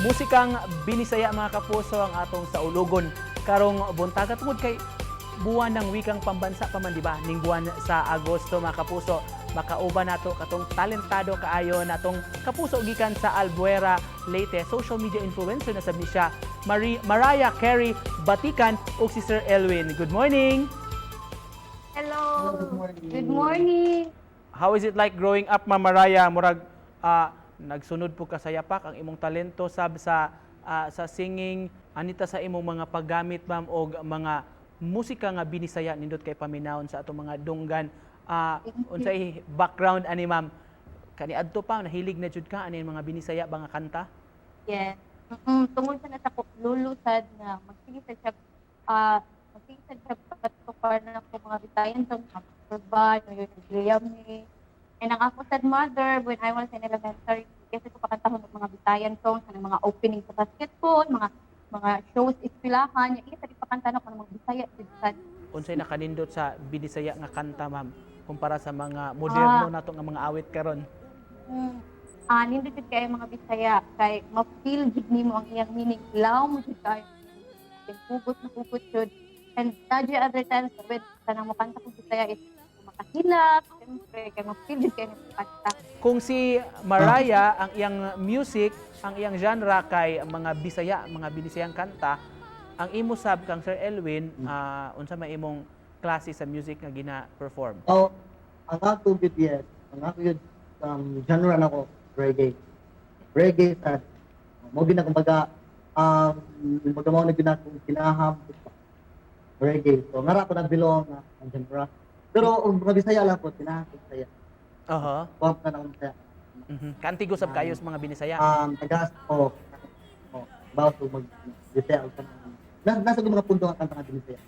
Musikang Binisaya, mga kapuso, ang atong saulugon karong buntaga tungod kay Buwan ng Wikang Pambansa pa man, di ba, ning buwan sa Agosto, mga kapuso. Makauban nato katong talentado kaayo natong kapuso gikan sa Albuera, Leyte, social media influencer na sab ni siya, Marie Mariah Carey Batikan ug si Sir Elwin. Good morning. Hello. Good morning. Good morning. How is it like growing up, Ma'am Mariah? Murag nagsunod po ka sa yapak ang imong talento sab sa singing. Anita sa imong mga paggamit, ma'am, og mga musika nga Binisaya, nindot kay paminawon sa atong mga dunggan. Unsay background ani, ma'am? Kaniadto pa nahilig na jud ka ani mga Binisaya ba nga kanta? Yes. Tungod sa nasa ko lolo sad nga magsige sad siya patukar na ko mga Bisayan song, Urban, William. And ang ako sad mother, when I was in elementary, kasi ko pakantahon og mga Bisayan songs sa mga opening sa basketball, mga shows eskwelahan, iya sad ipakanta nako ng mga Bisaya jud sad. Unsay nakanindot sa Binisaya nga kanta, ma'am, kumpara sa mga moderno nato nga mga awit karon? Nindot jud kay mga Bisaya kay ma-feel jud nimo ang iyang meaning, law mo jud kaayo. Hugot na hugot jud. And nadya other times when kanang mokanta kog Bisaya is makahilak, siyempre kay ma-feel jud kay nimo kanta. Kung si Mariah, ang iyang music, ang iyang genre kay mga Bisaya, mga Binisayang kanta, ang imo sab kang Sir Elwin, unsa may imong klase sa music nga gina-perform? Oh, ang ako gyud, yes. Ang ako gyud genre nako reggae. Reggae sa mo gina kumbaga mao na gyud akong kinaham reggae. So ngara ko nag-belong nga ang genre. Pero og mga Bisaya lang ko tinaham ko Bisaya. Kuha na akong Bisaya. Kantigo sab kayo sa mga Binisaya. Tagas o bawas og mag Bisaya og kanang nasa gyud mga pundo nga kanta nga Bisaya.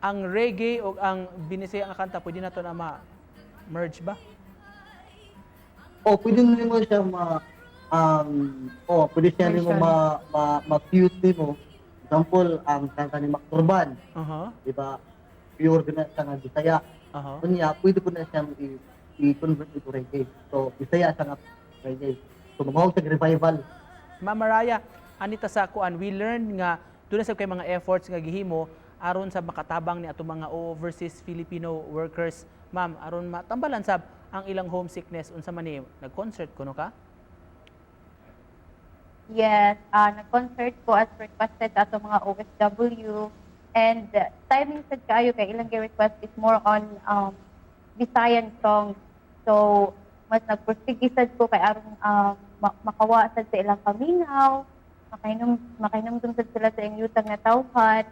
Ang reggae o ang Binisaya nga kanta, pwede na to na ma-merge ba? Oh, pwede nimo siya ma oh, pwede siya nimo ma ma ma-fuse nimo. Example, ang kanta ni Max Urban, di ba? Pure din na siya nga Bisaya. Unya, pwede po na siya i-convert into reggae. So, Bisaya siya nga reggae. So, mamawag siya revival. Ma'am Mariah, anita sa kuan, we learned nga doon na sa kay mga efforts nga gihimo aron sa makatabang ni atong mga overseas Filipino workers. Ma'am, aron matambalan sab ang ilang homesickness, unsa man ni, nag-concert kuno ka? Yes, nag-concert ko as requested sa atong mga OFW and timing sad kaayo kay ilang gi-request is more on Bisayan songs. So, mas nagpursige sad ko kay aron makawa sad sa ilang paminaw, makainom sad sila sa ilang yutang nga tawhan.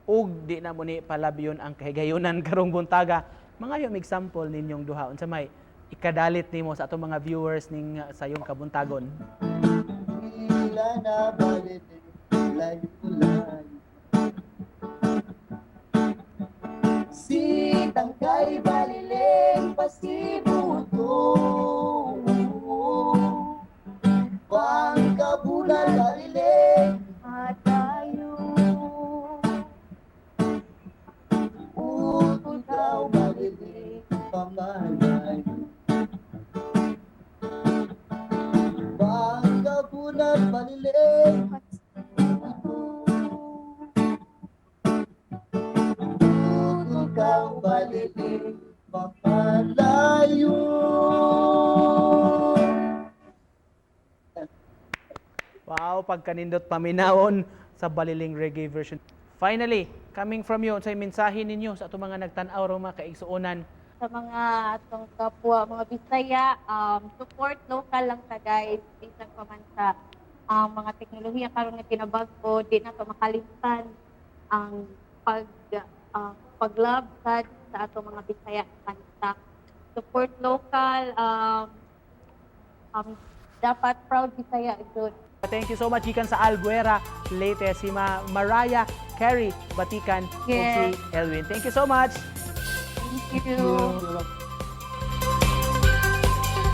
Ug di na mo ni palabyon ang kahigayunan karong buntaga. Mangayo mig sample ninyong duha, unsa may ikadalit nimo sa atong mga viewers ning sayong kabuntagon? Tila na balik, layo-layo. Si Tangkay Balileng Pasibuto, Pangkabulan Balileng Matayo. Utol ka Balileng Pamalayo, Pangkabulan Balileng Utol ka Balileng Pamalayo. Wow, pagkanindot paminawon sa Baliling reggae version. Finally, coming from you, unsay mensahe ninyo sa atong mga nagtan-aw ro, mga kaigsuonan? Sa mga atong kapwa, mga Bisaya, support local lang ta, guys. Bisan pa man sa mga teknolohiya karon nga kinabag-o, di na to makalimtan ang pag-love sad sa atong mga Bisaya kanta. Support local, dapat proud Bisaya jud. Thank you so much gikan sa Albuera, Leyte, si Mariah Carey Batikan ug si Elwin. Thank you so much. Thank you.